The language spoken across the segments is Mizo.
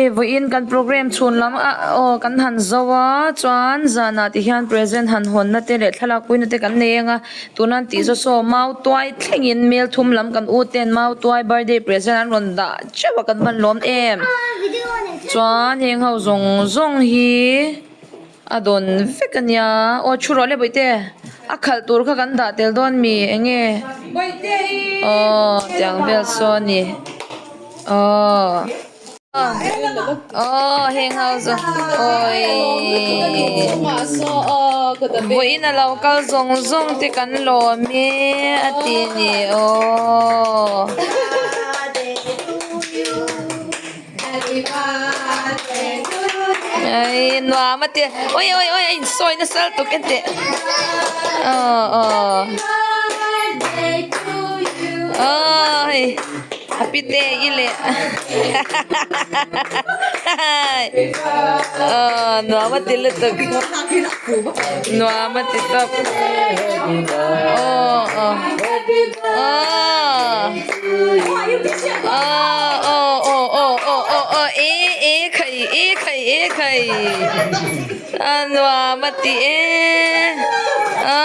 Hei vawiin kan programme chhun lam ah aw kan han zo a chuan zanah ti hian present han hawnna te leh thlalak puina te kan nei ang a tuna an tih zawh saw mau tuai thlengin mel thum lam kan u ten mau tuai birthday present an rawn dah teuh a kan hman lawm em chuan heng ho zawng zawng hi. A dawn vek a nia. Aw thu rawh le bawihte. A khalh tur kha kan dah tel dawn mi eng nge? Aw tiang vel saw a ni. Aw. Aw heng ho chu awii. Vawiin a lo kal zawng zawng te kan lawm e a ti ni aw. Ai nuam a tia oi oi oi a insawi nasa lutuk en teh aw aw aw hei happy day i leh aw nuam a ti lutuk nuam a ti tawp aw aw aw. Aw aw aw aw aw aw e e khai e khai e khai a nuam a ti e aw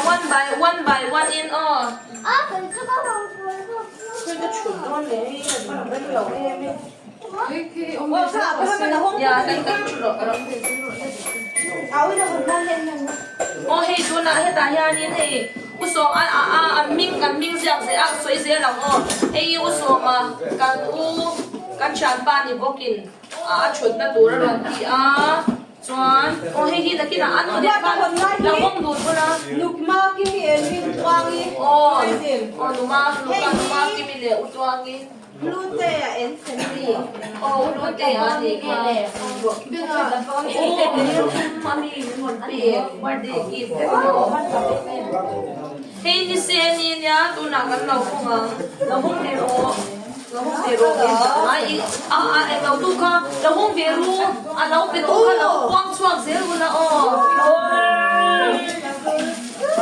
one by one by one in aw Aw hei tunah hetah hianin hei u sawm a a a an hming an hming ziak zel a sawi zel ang aw hei i u sawma kan u kan thianpa ni bawkin a thutna tur a rawn ti a chuan aw hei hi nakinah a nu leh pa lo hawng dun bawk a aw aw numa numa kimi leh u tuangi. Hlutea and family. Aw Hlutea a nih kha. Aw mi rawn pek birthday gift. Hei ni se ni nia tunah kan lo hawng ang. Lo hawng ve rawh. Lo hawng ve rawh. Ai a a eng lo tu kha lo hawng ve ru. A lo pe tu kha lo puang chhuak zel ula aw.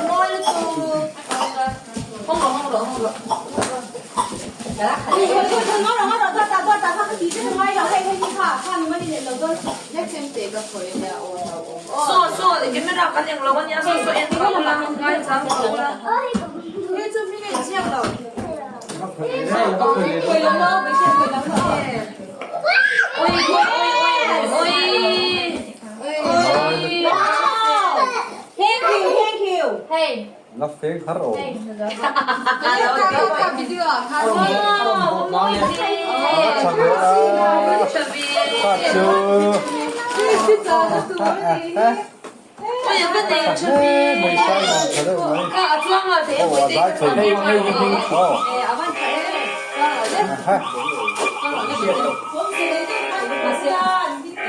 Mawi lutuk. Hawng rawh hawng rawh hawng rawh. Saw saw camera kan eng lo ania saw saw en phah ula ngai chang phah ula. Oi oi oi oi oi Thank you, thank you. Hey. La feng har aw.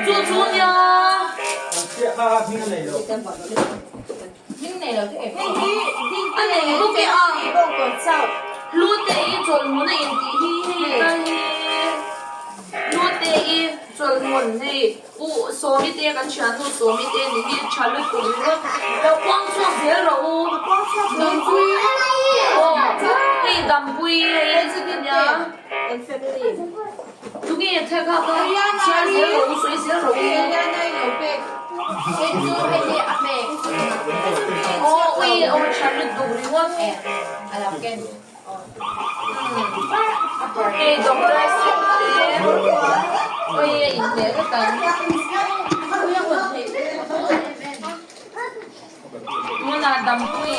Chu chu nia. A nei bawk e a Hlute i chawlhmun a intih hi hei tal hi Hlute i chawlhmun hei u Sawmi te kan thiannu Sawmi te ni hi tha lutuk ringawt lo kuang chhuak zel rawh u aw hei dampui hei nia Tunge thla kha kha chhiar zel rawh u sawi zel rawh u. Aw ui aw tha lutuk ringawt. Hei doctor sim te ui a inhmeh vek ang. Tunah dampui.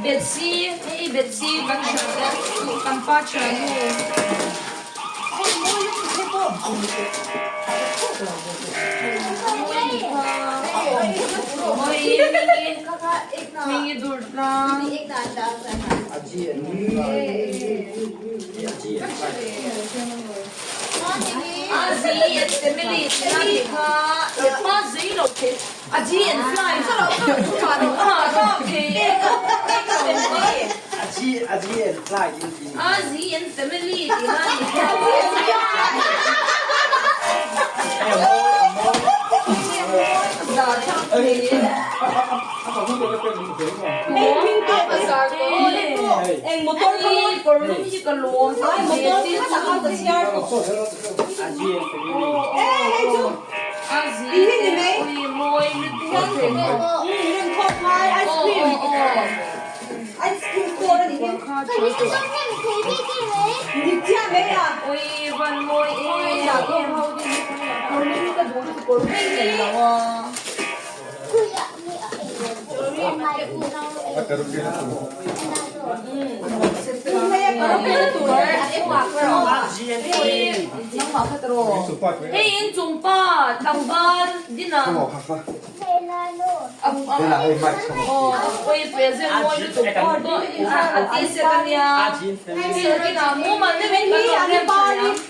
Betsy, hei Betsy kan hriat te kan pa thiannu. Hming i dur tlang. A Z and family tih na tih kha hma zei lo thei a G and fly a Z and family tih na tih kha. Hei inchung pa tlangval dinah awi present mawi lutuk a ti set a nia hei kinah mumal deuhin kan rawn rem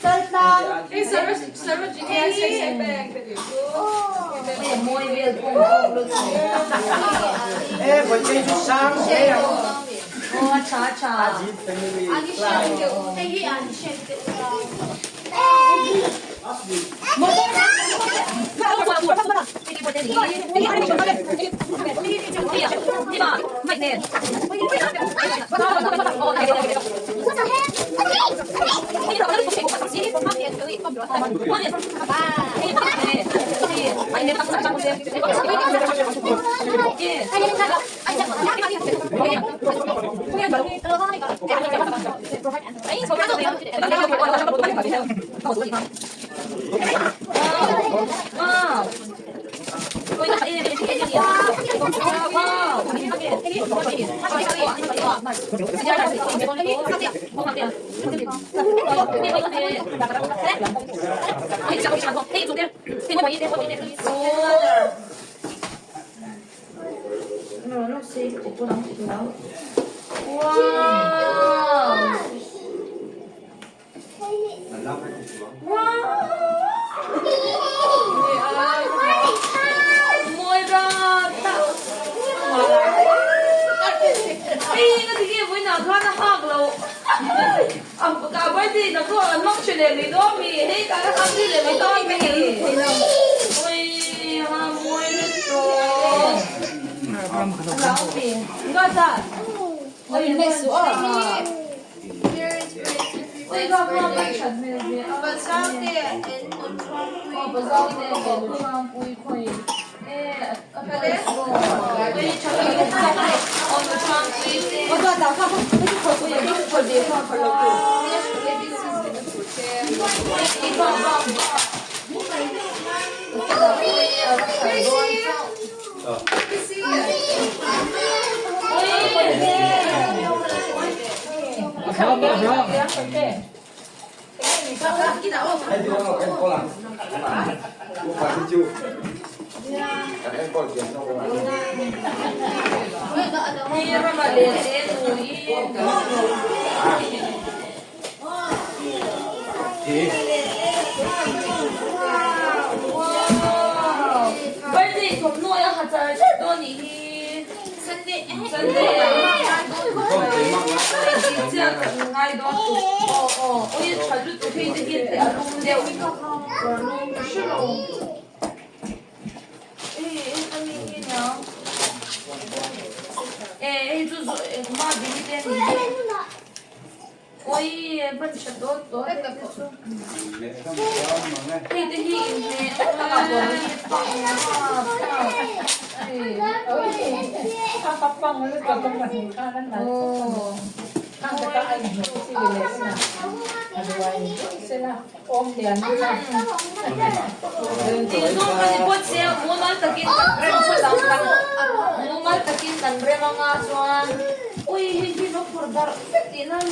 thin a.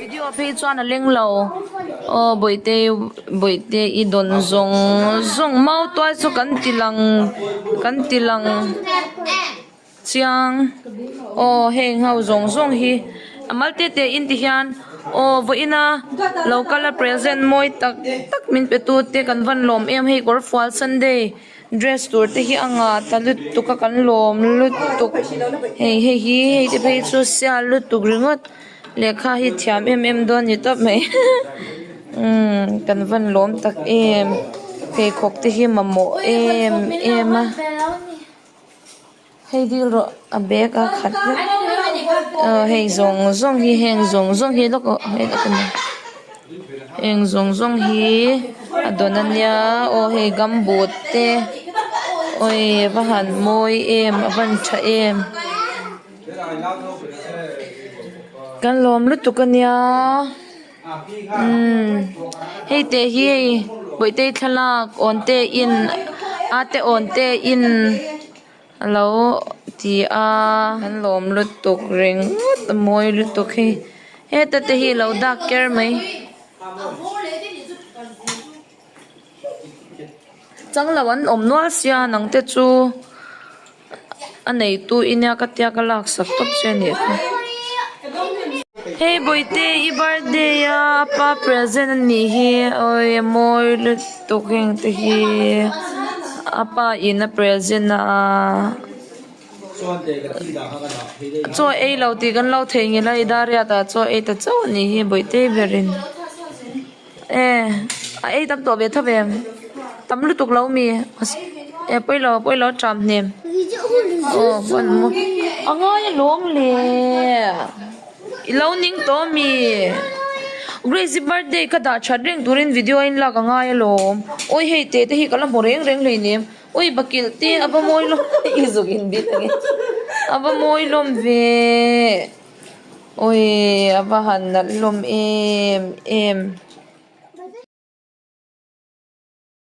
Video phei chuan a leng lo aw bawihte bawihte i dawn zawng zawng mau tuai chu kan ti lang kan ti lang chiang aw heng ho zawng zawng hi a mal te te in ti hian aw vawiin a lo kal a present mawi tak tak min pe tu te kan van lawm em hei kawr fual sunday. Dress tur te hi a ngah ta lutuk a kan lawm lutuk hei hei hi hei te phei chu sial lutuk ringawt lehkha hi thiam em em dawn ni tawp mai umm kan van lawm tak em pheikhawk te hi mamawh em em a hei dil rawh a bag a khat vek aw hei zawng zawng hi heng zawng zawng hi lawk aw heng zawng zawng hi a dawn a nia aw hei gumboot te awii a va han mawi em a van tha em kan lawm lutuk a nia umm hei teh hi hei bawihte thlalak awn te in a te awn te in. A lo ti a an lawm lutuk ringawt a mawi lutuk hi heta te hi lo dak ker mai chang lo an awm nual sia nang te chu a neitu i nia ka tia ka laksak tawp che a nih kha hei bawihte i birthday a pa present a nih hi awii a mawi lutuk. Tukhing te hi a pa in a present a chaw ei lo tih kan lo theihnghilh a i dariat ah chaw ei ta chauh a nih hi bawihte berin e a ei tam tawh ve tho ve tam lutuk lo mi e pawilo pawilo a ṭam hnem aw hman maw a ngai alawm le. I lo ning tawh ami? Grace i birthday ka dah that reng turin video a inlak a ngai alawm. Awi hei teh te hi ka la hmu reng reng hleinem. Awi bakilh te a va mawi lawm i zuk in bit ange. A va mawi lawm ve. Awi a va han nalh hlawm em em.